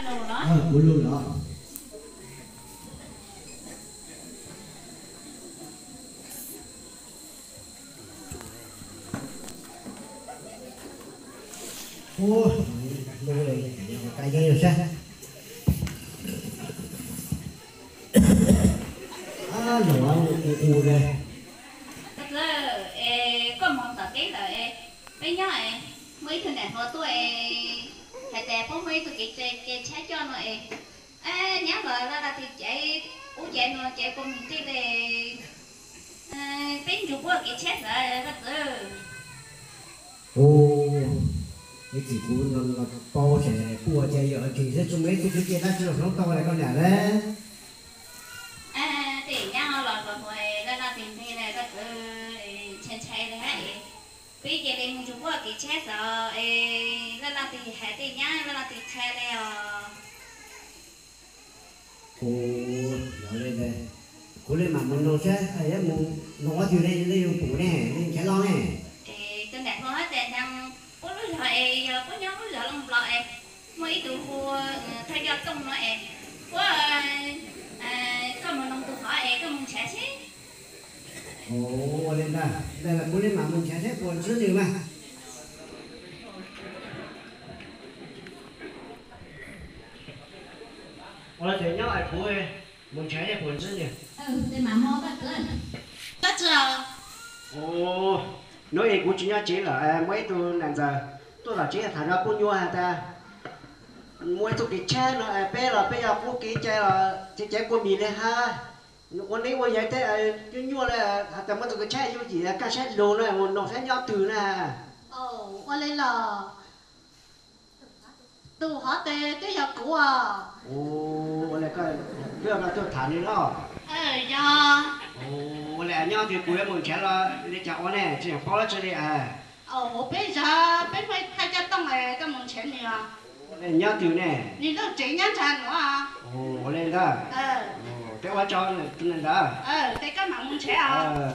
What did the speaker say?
Kuv lug los. Ua, lug le, ka yeej yog sab. Ab, lug ua u u le. Koj txwv, es koj moog tom teb lawm es peb nyob es muaj ib tug nam hluas tuaj es hais tias puab muaj ib tug kev cai tshaib coj no es, nyab los laj laj tig cev ub cev no cev kua mis tej le, peb nrug puab kev tshaib xwb koj txwv. Ua, ib txwm kuv paub ces puab ua cas yog tsis xwb, tsis muaj ib tug twg cia dab tsi los hloov tau li koj niam lawm. Tej nyab los hluas hluas laj laj tig npe le koj txwv, ntshai ntshai le hab es peb cia li mus nrug puab kev tshaib xwb es laj laj tig hais tej nyab laj laj tig qha le os. Ua, yog le ntawd, kuv le mam mus noog seb yog mus noog ob tug le, le yug pum ne, le nrhav loj ne. Es tus nam hluas hab tas nrug puab lub zog es yog puab nyob lub zog Looj Nplos es muaj ib tug hu thawj coj Tooj no es puab, koj mus noog tus hov es koj mus nrhav seb. Ua le ntawd, ntawd kuv le mam mus nrhav seb puas ntsib nws mas. Ua le ntawd nyob es kuv mus nrhav seb puas ntsib nws. Ua, hnub es kuv tsis nyob tsev lawm, muaj ib tug nam ntxawm tuaj tom tsev tham rau puab nyuas has tas muaj ib tug kev tshaib no es peb los peb yog qub kev cai los ces cev kua mis le hab. Ua neb ua yawg tej nyuaj nyuaj le, has tas muaj tug kev tshaib yuav yim kaj sab lug no, mus noog saib nyob twg na. Ua le los, tus hov tes twb yog kuv os. Ua le koj tuaj tham nws los? Yog. Ua le nyob twg kuv yuav mus nrhav los li cas ua ne, tsis paub dab tsi li. Peb zog peb muaj thawj coj Tooj es koj mus nrhav nws os. Nyob twg ne? Nws lub tsev nyob nrag nuav. Ua le ntawd. Peb ua tsaug tus ntawd. Ces koj mam mus nrhav os.